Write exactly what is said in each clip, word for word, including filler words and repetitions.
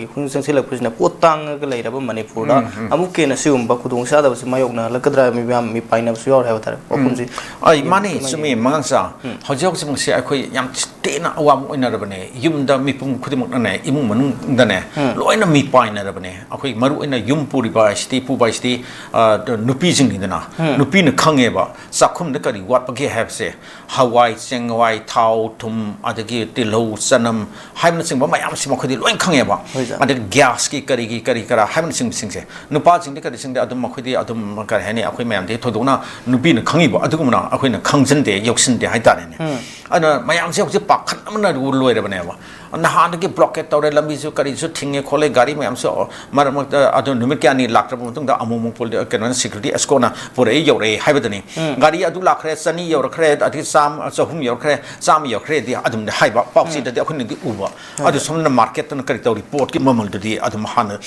ꯈꯨꯡꯒꯪ ꯆꯪꯁꯤꯜꯂꯛꯄꯁꯤꯅ ꯄꯣꯠ ꯇꯥꯡꯉꯒ ꯂꯩꯔꯕ ꯃꯅꯤꯄꯨꯔꯗ ꯎꯝ, ꯎꯝ꯫ ꯑꯃꯨꯛꯀ ꯍꯦꯟꯅ ꯁꯤꯒꯨꯝꯕ ꯈꯨꯗꯣꯡꯆꯥꯗꯕꯁꯤ ꯃꯥꯌꯣꯛꯅꯍꯜꯂꯛꯀꯗ꯭ꯔꯥ, ꯃꯤꯌꯥꯝ ꯃꯤꯄꯥꯏꯅꯕꯁꯨ ꯌꯥꯎꯔꯦ ꯍꯥꯏꯕ ꯇꯥꯔꯦ꯫ ꯎꯝ꯫ ꯋꯥꯐꯝꯁꯤ ꯑꯩ ꯃꯥꯅꯤ, ꯀꯃꯥꯏꯅ ꯆꯨꯝꯃꯤ, ꯌꯦꯡꯉꯤ? ꯃꯉꯥꯡꯆꯥ꯫ ꯎꯝ꯫ ꯍꯧꯖꯤꯛ ꯍꯧꯖꯤꯛꯃꯛꯁꯦ ꯑꯩꯈꯣꯏ ꯌꯥꯝ ꯊꯤꯅ ꯑꯋꯥꯕ ꯑꯣꯏꯅꯔꯕꯅꯦ꯫ ꯌꯨꯝꯗ ꯃꯤꯄꯨꯝ ꯈꯨꯗꯤꯡꯃꯛꯅꯅꯦ, ꯏꯃꯨꯡ ꯃꯅꯨꯡꯗꯅꯦ, ꯎꯝ꯫ ꯂꯣꯏꯅ ꯃꯤ ꯄꯥꯏꯅꯔꯕꯅꯦ꯫ ꯑꯩꯈꯣꯏ ꯃꯔꯨ ꯑꯣꯏꯅ ꯌꯨꯝ ꯄꯨꯔꯤꯕ ꯍꯥꯏꯁꯤꯗꯤ, ꯄꯨꯕ ꯍꯥꯏꯁꯤꯗꯤ, ꯑ, ꯅꯨꯄꯤꯁꯤꯡꯅꯤꯗꯅ꯫ ꯎꯝ꯫ ꯅꯨꯄꯤꯅ ꯈꯪꯉꯦꯕ ꯆꯥꯛꯈꯨꯝꯗ ꯀꯔꯤ ꯋꯥꯠꯄꯒꯦ ꯍꯥꯏꯕꯁꯦ꯫ ꯍꯋꯥꯏ ꯆꯦꯡꯋꯥꯏ, ꯊꯥꯎ ꯊꯨꯝ, ꯑꯗꯒꯤ ꯇꯤꯜꯍꯧ ꯆꯅꯝ ꯍꯥꯏꯕꯅꯆꯤꯡꯕ ꯃꯌꯥꯝꯁꯤ ꯃꯈꯣꯏꯗꯤ ꯂꯣꯏ ꯈꯪꯉꯦꯕ꯫ ꯍꯣꯏ, ꯁꯥꯔ꯫ ꯑꯗꯒꯤ ꯒ꯭ꯌꯥꯁꯀꯤ ꯀꯔꯤꯒꯤ ꯀꯔꯤ ꯀꯔꯥ ꯍꯥꯏꯕꯅꯆꯤꯡꯕꯁꯤꯡꯁꯦ, ꯅꯨꯄꯥꯁꯤꯡꯗꯤ ꯀꯔꯤꯁꯤꯡꯗꯤ ꯑꯗꯨꯝ ꯃꯈꯣꯏꯗꯤ ꯑꯗꯨꯝ, ꯀꯔꯤ ꯍꯥꯏꯅꯤ, ꯑꯩꯈꯣꯏ ꯃꯌꯥꯝꯗꯤ ꯊꯣꯏꯗꯣꯛꯅ ꯅꯨꯄꯤꯅ ꯈꯪꯉꯤꯕ ꯑꯗꯨꯒꯨꯝꯕꯅ ꯑꯩꯈꯣꯏꯅ ꯈꯪꯖꯟꯗꯦ, ꯌꯧꯁꯤꯟꯗꯦ ꯍꯥꯏꯇꯥꯔꯦꯅꯦ꯫ ꯎꯝ꯫ ꯑꯗꯨꯅ ꯃꯌꯥꯝꯁꯦ ꯍꯧꯖꯤꯛ ꯄꯥꯈꯠ ꯑꯃꯅ ꯂꯣꯏꯔꯕꯅꯦꯕ꯫ ꯅꯍꯥꯟꯗꯒꯤ blockade ꯇꯧꯔꯦ, ꯂꯝꯕꯤꯁꯨ ꯀꯔꯤꯁꯨ ꯊꯤꯡꯉꯦ ꯈꯣꯠꯂꯦ, ꯒꯥꯔꯤ ꯃꯌꯥꯝꯁꯨ ꯃꯔꯛ ꯃꯔꯛꯇ ꯑꯗꯨ ꯅꯨꯃꯤꯠ ꯀꯌꯥꯅꯤ ꯂꯥꯛꯇ꯭ꯔꯕ ꯃꯇꯨꯡꯗ ꯑꯃꯨꯛ ꯑꯃꯨꯛ ꯄꯨꯜ-, ꯀꯩꯅꯣꯅ, security escortꯅ ꯄꯨꯔꯛꯏ, ꯌꯧꯔꯛꯏ ꯍꯥꯏꯕꯗꯨꯅꯤ꯫ ꯎꯝ꯫ ꯒꯥꯔꯤ ꯑꯗꯨ ꯂꯥꯛꯈ꯭ꯔꯦ, ꯆꯅꯤ ꯌꯧꯔꯛꯈ꯭ꯔꯦ, ꯑꯗꯒꯤ ꯆꯥꯝꯃ, ꯆꯍꯨꯝ ꯌꯧꯔꯛꯈ꯭ꯔꯦ, ꯆꯥꯝꯃ ꯌꯧꯔꯛꯈ꯭ꯔꯦꯗꯤ ꯑꯗꯨꯝꯗꯤ ꯍꯥꯏꯕ, ꯄꯥꯎꯆꯦꯗꯗꯤ ꯑꯩꯈꯣꯏꯅꯗꯤ ꯎꯕ꯫ ꯍꯣꯏ꯫ ꯑꯗꯨ ꯁꯣꯝꯗꯅ marketꯇꯅ ꯀꯔꯤ ꯇꯧꯔꯤ, ꯄꯣꯠꯀꯤ ꯃꯃꯜꯗꯨꯗꯤ ꯑꯗꯨꯝ ꯍꯥꯟꯅ,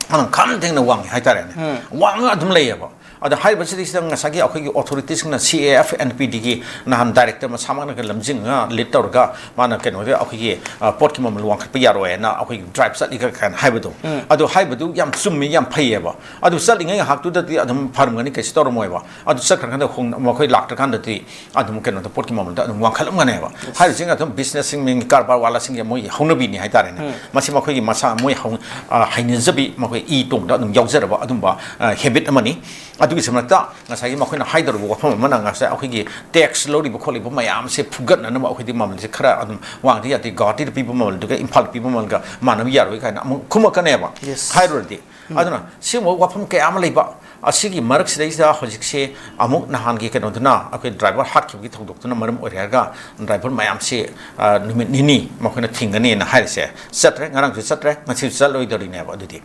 ꯍꯥꯟꯅ ꯈꯝ ꯊꯦꯡꯅ ꯋꯥꯡꯉꯤ ꯍꯥꯏꯇꯥꯔꯦꯅꯦ꯫ ꯎꯝ꯫ ꯋꯥꯡꯉꯒ ꯑꯗꯨꯝ ꯂꯩꯌꯦꯕ꯫ ꯑꯗ ꯍꯥꯏꯔꯤꯕꯁꯤꯗꯩꯁꯤꯗ ꯉꯁꯥꯏꯒꯤ ꯑꯩꯈꯣꯏꯒꯤ authoritiesꯅ, C A F N P Dꯒꯤ ꯅꯍꯥꯟ director ꯃꯁꯥꯃꯛꯅꯒ ꯂꯝꯖꯤꯡꯉꯒ lead ꯇꯧꯔꯒ ꯃꯥꯅ ꯀꯩꯅꯣꯒꯤ ꯑꯩꯈꯣꯏꯒꯤ, ꯑ, ꯄꯣꯠꯀꯤ ꯃꯃꯜ ꯋꯥꯡꯈꯠꯄ ꯌꯥꯔꯣꯏꯅ ꯑꯩꯈꯣꯏꯒꯤ drive ꯆꯠꯂꯤꯒ ꯀꯥꯏꯅ ꯍꯥꯏꯕꯗꯣ꯫ ꯎꯝ꯫ ꯑꯗꯨ ꯍꯥꯏꯕꯗꯨ ꯌꯥꯝ ꯆꯨꯝꯃꯤ, ꯌꯥꯝ ꯐꯩꯌꯦꯕ꯫ ꯑꯗꯨ ꯆꯠꯂꯤꯉꯩ ꯉꯥꯏꯍꯥꯛꯇꯨꯗꯗꯤ ꯑꯗꯨꯝ ꯐꯔꯝꯒꯅꯤ, ꯀꯩꯁꯨ ꯇꯧꯔꯝꯃꯣꯏꯕ꯫ ꯑꯗꯨ ꯆꯠꯈ꯭ꯔꯀꯥꯟꯗ ꯍꯣꯡ-, ꯃꯈꯣꯏ ꯂꯥꯛꯇ꯭ꯔꯀꯥꯟꯗꯗꯤ ꯑꯗꯨꯝ ꯀꯩꯅꯣꯗ ꯄꯣꯠꯀꯤ ꯃꯃꯜꯗ ꯑꯗꯨꯝ ꯋꯥꯡꯈꯠꯂꯝꯒꯅꯦꯕ꯫ Yes꯫ ꯍꯥꯏꯔꯤꯁꯤꯡ ꯑꯗꯨꯝ businessꯁꯤꯡ, ꯃꯤ ꯀꯔꯕꯥꯔ ꯋꯥꯂꯥꯁꯤꯡꯒꯤ ꯃꯣꯏꯒꯤ ꯍꯧꯅꯕꯤꯅꯤ ꯍꯥꯏꯇꯥꯔꯦꯅꯦ꯫ ꯎꯝ꯫ ꯃꯁꯤ ꯃꯈꯣꯏꯒꯤ ꯃꯁꯥ, ꯃꯣꯏ ꯍꯧ-, ꯑ, ꯍꯩꯅꯖꯕꯤ, ꯃꯈꯣꯏ ꯏ ꯇꯣꯡꯗ ꯑꯗꯨꯝ ꯌꯥꯎꯖꯔꯕ ꯑꯗꯨꯝꯕ, ꯑ, habit ꯑꯃꯅꯤ꯫ ꯑꯗꯨꯒꯤꯁꯨ ꯃꯔꯛꯇ ꯉꯁꯥꯏꯒꯤ ꯃꯈꯣꯏꯅ ꯍꯥꯏꯗꯧꯔꯤꯕ ꯋꯥꯐꯝ ꯑꯃꯅ ꯉꯁꯥꯏ ꯑꯩꯈꯣꯏꯒꯤ tax ꯂꯧꯔꯤꯕ ꯈꯣꯠꯂꯤꯕ ꯃꯌꯥꯝꯁꯦ ꯐꯨꯒꯠꯅꯅꯕ ꯑꯩꯈꯣꯏꯗꯤ ꯃꯃꯜꯁꯦ ꯈꯔ ꯑꯗꯨꯝ ꯋꯥꯡꯗ ꯌꯥꯗꯦ, ꯒꯧꯍꯥꯇꯤꯗ ꯄꯤꯕ ꯃꯃꯜꯗꯨꯒ ꯏꯝꯐꯥꯜꯗ ꯄꯤꯕ ꯃꯃꯜꯒ ꯃꯥꯟꯅꯕ ꯌꯥꯔꯣꯏ ꯀꯥꯏꯅ ꯑꯃꯨꯛ ꯈꯨꯝꯃꯛꯀꯅꯦꯕ꯫ Yes꯫ ꯍꯥꯏꯔꯨꯔꯗꯤ꯫ ꯎꯝ꯫ ꯑꯗꯨꯅ ꯁꯤꯒꯨꯝꯕ ꯋꯥꯐꯝ ꯀꯌꯥ ꯑꯃ ꯂꯩꯕ, ꯑꯁꯤꯒꯤ ꯃꯔꯛꯁꯤꯗꯩꯁꯤꯗ ꯍꯧꯖꯤꯛꯁꯦ ꯑꯃꯨꯛ ꯅꯍꯥꯟꯒꯤ ꯀꯩꯅꯣꯗꯨꯅ, ꯑꯩꯈꯣꯏ driver ꯍꯥꯠꯈꯤꯕꯒꯤ ꯊꯧꯗꯣꯛꯇꯨꯅ ꯃꯔꯝ ꯑꯣꯏꯔꯒ driver ꯃꯌꯥꯝꯁꯤ, ꯑ, ꯅꯨꯃꯤꯠ ꯅꯤꯅꯤ ꯃꯈꯣꯏꯅ ꯊꯤꯡꯒꯅꯤꯅ ꯍꯥꯏꯔꯤꯁꯦ ꯆꯠꯇ꯭ꯔꯦ, ꯉꯔꯥꯡꯁꯨ ꯆꯠꯇ꯭ꯔꯦ, ꯉꯁꯤꯁꯨ ꯆꯠꯂꯣꯏꯗꯧꯔꯤꯅꯦꯕ꯫ ꯑꯗꯨꯗꯤ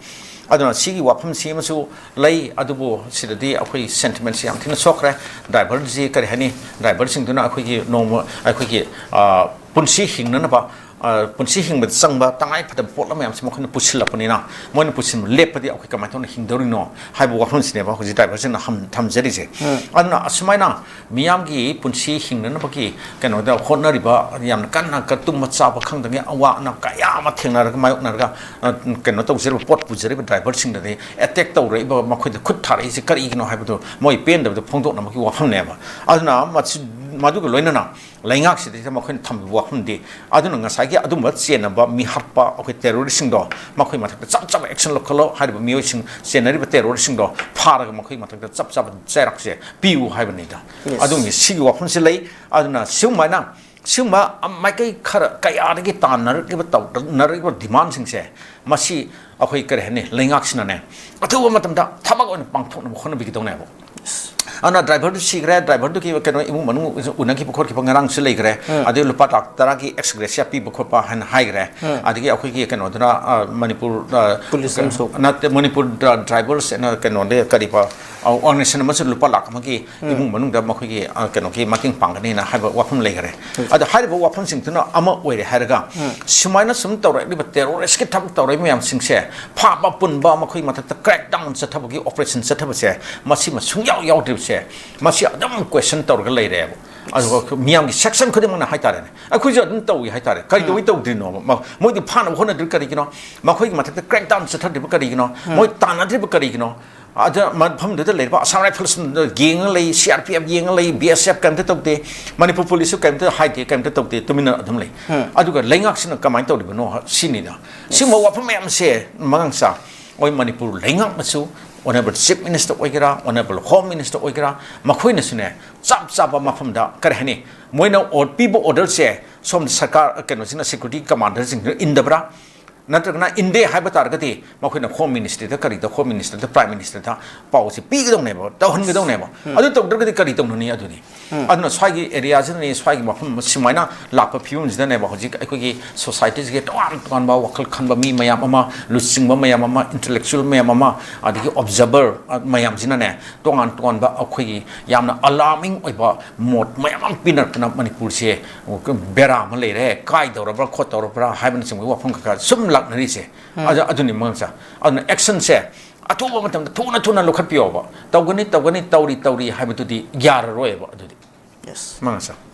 ꯑꯗꯨꯅ ꯁꯤꯒꯤ ꯋꯥꯐꯝꯁꯤ ꯑꯃꯁꯨ ꯂꯩ, ꯑꯗꯨꯕꯨ ꯁꯤꯗꯗꯤ ꯑꯩꯈꯣꯏ sentimentꯁꯤ ꯌꯥꯝ ꯊꯤꯅ ꯁꯣꯛꯈ꯭ꯔꯦ꯫ Driverꯁꯤ ꯀꯔꯤ ꯍꯥꯏꯅꯤ, driverꯁꯤꯡꯗꯨꯅ ꯑꯩꯈꯣꯏꯒꯤ ꯅꯣꯡꯃ, ꯑꯩꯈꯣꯏꯒꯤ, ꯑ, ꯄꯨꯟꯁꯤ ꯍꯤꯡꯅꯅꯕ ꯑ, ꯄꯨꯟꯁꯤ ꯍꯤꯡꯕꯗ ꯆꯪꯕ ꯇꯉꯥꯏ ꯐꯗꯕ ꯄꯣꯠꯂꯝ ꯃꯌꯥꯝꯁꯦ ꯃꯈꯣꯏꯅ ꯄꯨꯁꯤꯜꯂꯛꯄꯅꯤꯅ, ꯃꯣꯏꯅ ꯄꯨꯁꯤꯟꯕ ꯂꯦꯞꯄꯗꯤ ꯑꯩꯈꯣꯏ ꯀꯃꯥꯏꯅ ꯇꯧꯅ ꯍꯤꯡꯗꯧꯔꯤꯅꯣ ꯍꯥꯏꯕ ꯋꯥꯐꯝꯁꯤꯅꯦꯕ ꯍꯧꯖꯤꯛ ꯗ꯭ꯔꯥꯏꯚꯔꯁꯤꯡꯅ ꯍꯝ-, ꯊꯝꯖꯔꯤꯁꯦ꯫ ꯑꯗꯨꯅ ꯑꯁꯨꯃꯥꯏꯅ ꯃꯤꯌꯥꯝꯒꯤ ꯄꯨꯟꯁꯤ ꯍꯤꯡꯅꯅꯕꯒꯤ ꯀꯩꯅꯣꯗ ꯍꯣꯠꯅꯔꯤꯕ, ꯌꯥꯝꯅ ꯀꯟꯅ ꯀ-, ꯇꯨꯝꯕ ꯆꯥꯕ ꯈꯪꯗꯉꯩ ꯑꯋꯥ ꯑꯅꯥ ꯀꯌꯥ ꯑꯃ ꯊꯦꯡꯅꯔꯒ, ꯃꯥꯌꯣꯛꯅꯔꯒ, ꯑ, ꯀꯩꯅꯣ ꯇꯧꯖꯔꯤꯕ, ꯄꯣꯠ ꯄꯨꯖꯔꯤꯕ ꯗ꯭ꯔꯥꯏꯚꯔꯁꯤꯡꯗꯗꯤ ꯑꯦꯇꯦꯛ ꯇꯧꯔꯛꯏꯕ, ꯃꯈꯣꯏꯗ ꯈꯨꯠ ꯊꯥꯔꯛꯏꯁꯦ ꯀꯔꯤꯒꯤꯅꯣ ꯍꯥꯏꯕꯗꯨ ꯃꯣꯏ ꯄꯦꯟꯗꯕꯗꯨ ꯐꯣꯡꯗꯣꯛꯅꯕꯒꯤ ꯋꯥꯐꯝꯅꯦꯕ꯫ ꯑꯗꯨꯅ ꯃꯁꯤ-, ꯃꯗꯨꯒ ꯂꯣꯏꯅꯅ ꯂꯩꯉꯥꯛꯁꯤꯗꯩꯗ ꯃꯈꯣꯏꯅ ꯊꯝꯕꯤꯕ ꯋꯥꯐꯝꯗꯤ, ꯑꯗꯨꯅ ꯉꯁꯥꯏꯒꯤ ꯑꯗꯨꯝꯕ ꯆꯦꯟꯅꯕ ꯃꯤꯍꯥꯠꯄ ꯑꯩꯈꯣꯏ ꯇꯦꯔꯣꯔꯤꯁꯁꯤꯡꯗꯣ, ꯃꯈꯣꯏ ꯃꯊꯛꯇ ꯆꯞ ꯆꯥꯕ ꯑꯦꯛꯁꯟ ꯂꯧꯈꯠꯂꯣ, ꯍꯥꯏꯔꯤꯕ ꯃꯤꯑꯣꯏꯁꯤꯡ, ꯆꯦꯟꯅꯔꯤꯕ ꯇꯦꯔꯣꯔꯤꯁꯁꯤꯡꯗꯣ ꯐꯥꯔꯒ ꯃꯈꯣꯏ ꯃꯊꯛꯇ ꯆꯞ ꯆꯥꯕ ꯆꯩꯔꯥꯛꯁꯦ ꯄꯤꯌꯨ ꯍꯥꯏꯕꯅꯤꯗ꯫ Yes. ꯑꯗꯨꯒꯤ ꯁꯤꯒꯤ ꯋꯥꯐꯝꯁꯤ ꯂꯩ꯫ ꯑꯗꯨꯅ ꯁꯤꯒꯨꯝꯕ ꯍꯥꯏꯅ, ꯁꯤꯒꯨꯝꯕ ꯃꯥꯏꯀꯩ ꯈꯔ ꯀꯌꯥꯗꯒꯤ ꯇꯥꯟꯅꯔꯛꯂꯤꯕ, ꯇꯧꯅꯔꯛꯂꯤꯕ ꯗꯤꯃꯥꯟꯁꯤꯡꯁꯦ, ꯃꯁꯤ ꯑꯩꯈꯣꯏ ꯀꯔꯤ ꯍꯥꯏꯅꯤ, ꯂꯩꯉꯥꯛꯁꯤꯅꯅꯦ ꯑꯊꯨꯕ ꯃꯇꯝꯗ ꯊꯕꯛ ꯑꯣꯏꯅ ꯄꯥꯡꯊꯣꯛꯅꯕ ꯍꯣꯠꯅꯕꯤꯒꯗꯧꯅꯦꯕ꯫ ꯑꯗꯨꯅ ꯗ꯭ꯔꯥꯏꯚꯔꯗꯨ ꯁꯤꯈ꯭ꯔꯦ, ꯗ꯭ꯔꯥꯏꯚꯔꯗꯨꯒꯤ ꯀꯩꯅꯣ ꯏꯃꯨꯡ ꯃꯅꯨꯡ ꯎꯅꯈꯤꯕ ꯈꯣꯠꯈꯤꯕ ꯉꯔꯥꯡꯁꯨ ꯂꯩꯈ꯭ꯔꯦ꯫ ꯑꯗꯩ ꯂꯨꯄꯥ ꯂꯥꯛ ꯇꯔꯥꯒꯤ ꯑꯦꯛꯁ ꯒ꯭ꯔꯦꯁꯤꯌꯥ ꯄꯤꯕ ꯈꯣꯠꯄ ꯍꯥꯏꯅ ꯍꯥꯏꯈ꯭ꯔꯦ꯫ ꯑꯗꯒꯤ ꯑꯩꯈꯣꯏꯒꯤ ꯀꯩꯅꯣꯗꯨꯅ, ꯑ, ꯃꯅꯤꯄꯨꯔ, ꯑ, ꯄꯨꯂꯤꯁ ꯑꯃꯁꯨ꯫ ꯅꯠꯇꯦ, ꯃꯅꯤꯄꯨꯔ ꯗ꯭ꯔꯥ-, ꯗ꯭ꯔꯥꯏꯚꯔꯁ ꯑꯅ ꯀꯩꯅꯣꯗ ꯀꯔꯤꯕ, ꯑ, ꯑꯣꯔꯒꯅꯥꯏꯖꯦꯁꯟ ꯑꯃꯁꯨ ꯂꯨꯄꯥ ꯂꯥꯛ ꯑꯃꯒꯤ ꯏꯃꯨꯡ ꯃꯅꯨꯡꯗ ꯃꯈꯣꯏꯒꯤ, ꯑ, ꯀꯩꯅꯣꯒꯤ ꯃꯇꯦꯡ ꯄꯥꯡꯒꯅꯤꯅ ꯍꯥꯏꯕ ꯋꯥꯐꯝ ꯂꯩꯈ꯭ꯔꯦ꯫ ꯑꯗꯣ ꯍꯥꯏꯔꯤꯕ ꯋꯥꯐꯝꯁꯤꯡꯗꯨꯅ ꯑꯃ ꯑꯣꯏꯔꯦ ꯍꯥꯏꯔꯒ, ꯁꯨꯃꯥꯏꯅ ꯁꯨꯝ ꯇꯧꯔꯛꯂꯤꯕ ꯇꯦꯔꯣꯔꯤꯁꯀꯤ ꯊꯕꯛ ꯇꯧꯔꯛꯏꯕ ꯃꯌꯥꯝꯁꯤꯡꯁꯦ ꯐꯥꯕ ꯄꯨꯟꯕ, ꯃꯈꯣꯏ ꯃꯊꯛꯇ ꯀ꯭ꯔꯦꯛ ꯗꯥꯎꯟ ꯆꯠꯊꯕꯒꯤ ꯑꯣꯄꯔꯦꯁꯟ ꯆꯠꯊꯕꯁꯦ, ꯃꯁꯤꯃ ꯁꯨꯡꯌꯥꯎ ꯌꯥꯎꯗ꯭ꯔꯤꯕꯁꯦ, ꯃꯁꯤ ꯑꯗꯨꯝ ꯀ꯭ꯋꯦꯁꯟ ꯇꯧꯔꯒ ꯂꯩꯔꯦꯕ꯫ ꯑꯗꯨꯒ ꯃꯤꯌꯥꯝꯒꯤ ꯁꯦꯛꯁꯟ ꯈꯨꯗꯤꯡꯃꯛꯅ ꯍꯥꯏꯇꯥꯔꯦꯅꯦ, ꯑꯩꯈꯣꯏꯁꯨ ꯑꯗꯨꯝ ꯇꯧꯏ ꯍꯥꯏꯇꯥꯔꯦ꯫ ꯀꯔꯤꯗꯧꯕꯩ ꯇꯧꯗ꯭ꯔꯤꯅꯣꯕ? ꯃ-, ꯃꯣꯏꯗꯤ ꯐꯥꯅꯕ ꯍꯣꯠꯅꯗ꯭ꯔꯤ ꯀꯔꯤꯒꯤꯅꯣ? ꯃꯈꯣꯏꯒꯤ ꯃꯊꯛꯇ ꯀ꯭ꯔꯦꯛ ꯗꯥꯎꯟ ꯆꯠꯊꯗ꯭ꯔꯤꯕ ꯀꯔꯤꯒꯤꯅꯣ? ꯃꯣꯏ ꯇꯥꯟꯅꯗ꯭ꯔꯤꯕ ꯀꯔꯤꯒꯤꯅꯣ? ꯑꯗ ꯃꯐꯝꯗꯨꯗ ꯂꯩꯔꯤꯕ ꯑꯁꯥꯝ ꯔꯥꯏꯐꯜꯁ ꯌꯦꯡꯉ ꯂꯩ, ꯁꯤ ꯑꯥꯔ ꯄꯤ ꯑꯦꯐ ꯌꯦꯡꯉ ꯂꯩ, ꯕꯤ ꯑꯦꯁ ꯑꯦꯐ ꯀꯔꯤꯝꯇ ꯇꯧꯗꯦ, ꯃꯅꯤꯄꯨꯔ ꯄꯨꯂꯤꯁꯁꯨ ꯀꯔꯤꯝꯇ ꯍꯥꯏꯗꯦ, ꯀꯔꯤꯝꯇ ꯇꯧꯗꯦ, ꯇꯨꯃꯤꯟꯅ ꯑꯗꯨꯝ ꯂꯩ꯫ ꯑꯗꯨꯒ ꯂꯩꯉꯥꯛꯁꯤꯅ ꯀꯃꯥꯏꯅ ꯇꯧꯔꯤꯕꯅꯣ ꯁꯤꯅꯤꯗ꯫ ꯁꯤꯒꯨꯝꯕ ꯋꯥꯐꯝ ꯃꯌꯥꯝꯁꯦ ꯃꯉꯥꯡꯆꯥ, ꯑꯩꯈꯣꯏ ꯃꯅꯤꯄꯨꯔ ꯂꯩꯉꯥꯛꯅꯁꯨ, ꯑꯣꯅꯔꯦꯕꯜ ꯆꯤꯐ ꯃꯤꯅꯤꯁꯇꯔ ꯑꯣꯏꯒꯦꯔꯥ, ꯑꯣꯅꯔꯦꯕꯜ ꯍꯣꯝ ꯃꯤꯅꯤꯁꯇꯔ ꯑꯣꯏꯒꯦꯔꯥ, ꯃꯈꯣꯏꯅꯁꯨꯅꯦ ꯆꯞ ꯆꯥꯕ ꯃꯐꯝꯗ, ꯀꯔꯤ ꯍꯥꯏꯅꯤ, ꯃꯣꯏꯅ ꯑꯣꯔ-, ꯄꯤꯕ ꯑꯣꯔꯗꯔꯁꯦ ꯁꯣꯝꯗ ꯁꯔꯀꯥꯔ ꯀꯩꯅꯣꯁꯤꯅ, ꯁꯦꯀ꯭ꯌꯨꯔꯤꯇꯤ ꯀꯃꯥꯟꯗꯔꯁꯤꯡꯁꯤꯅ ꯏꯟꯗꯕ꯭ꯔꯥ? ꯅꯠꯇ꯭ꯔꯒꯅ ꯏꯟꯗꯦ ꯍꯥꯏꯕ ꯇꯥꯔꯒꯗꯤ ꯃꯈꯣꯏꯅ ꯍꯣꯝ ꯃꯤꯅꯤꯁꯇ꯭ꯔꯤꯗ, ꯀꯔꯤꯗ, ꯍꯣꯝ ꯃꯤꯅꯤꯁꯇꯔꯗ, ꯄ꯭ꯔꯥꯏꯝ ꯃꯤꯅꯤꯁꯇꯔꯗ ꯄꯥꯎꯁꯦ ꯄꯤꯒꯗꯧꯅꯦꯕ, ꯇꯧꯍꯟꯒꯗꯧꯅꯦꯕ꯫ ꯑꯗꯨ ꯇꯧꯗ꯭ꯔꯒꯗꯤ ꯀꯔꯤ ꯇꯧꯅꯅꯤ ꯑꯗꯨꯗꯤ? ꯑꯗꯨꯅ ꯁ꯭ꯋꯥꯏꯒꯤ ꯑꯦꯔꯤꯌꯥꯁꯤꯗꯅꯤ, ꯁ꯭ꯋꯥꯏꯒꯤ ꯃꯐꯝ ꯁꯨꯃꯥꯏꯅ ꯂꯥꯛꯄ ꯐꯤꯕꯝꯁꯤꯗꯅꯦꯕ ꯍꯧꯖꯤꯛ ꯑꯩꯈꯣꯏꯒꯤ ꯁꯣꯁꯥꯏꯇꯤꯁꯤꯒꯤ ꯇꯣꯉꯥꯟ ꯇꯣꯉꯥꯟꯕ ꯋꯥꯈꯜ ꯈꯟꯕ ꯃꯤ ꯃꯌꯥꯝ ꯑꯃ, ꯂꯨꯆꯤꯡꯕ ꯃꯌꯥꯝ ꯑꯃ, ꯏꯟꯇꯦꯂꯦꯛꯆꯨꯋꯦꯜ ꯃꯌꯥꯝ ꯑꯃ, ꯑꯗꯒꯤ ꯑꯣꯕꯖꯥꯔꯚꯔ ꯃꯌꯥꯝꯁꯤꯅꯅꯦ, ꯇꯣꯉꯥꯟ ꯇꯣꯉꯥꯟꯕ ꯑꯩꯈꯣꯏꯒꯤ ꯌꯥꯝꯅ ꯑꯂꯥꯔꯃꯤꯡ ꯑꯣꯏꯕ ꯃꯣꯠ ꯃꯌꯥꯝ ꯑꯃ ꯄꯤꯅꯔꯛꯇꯅ ꯃꯅꯤꯄꯨꯔꯁꯦ ꯕꯦꯔꯥ ꯑꯃ ꯂꯩꯔꯦ, ꯀꯥꯏꯗꯧꯔꯕ꯭ꯔꯥ ꯈꯣꯠꯇꯧꯔꯕ꯭ꯔꯥ ꯍꯥꯏꯕꯅꯆꯤꯡꯕꯒꯤ ꯋꯥꯐꯝ ꯈꯔ ꯁꯨꯝ ꯂꯥꯛꯅꯔꯤꯁꯦ꯫ ꯑꯗꯨ, ꯑꯗꯨꯅꯤ ꯃꯉꯛꯁꯥ꯫ ꯑꯗꯨꯅ ꯑꯦꯛꯁꯟꯁꯦ ꯑꯊꯨꯕ ꯃꯇꯝꯗ ꯊꯨꯅ ꯊꯨꯅ ꯂꯧꯈꯠꯄꯤꯌꯣꯕ꯫ ꯇꯧꯒꯅꯤ, ꯇꯧꯒꯅꯤ, ꯇꯧꯔꯤ, ꯇꯧꯔꯤ ꯍꯥꯏꯕꯗꯨꯗꯤ ꯌꯥꯔꯔꯣꯏꯕ ꯑꯗꯨꯗꯤ꯫ ꯌꯦꯁ꯫ ꯃꯉꯛꯁꯥ꯫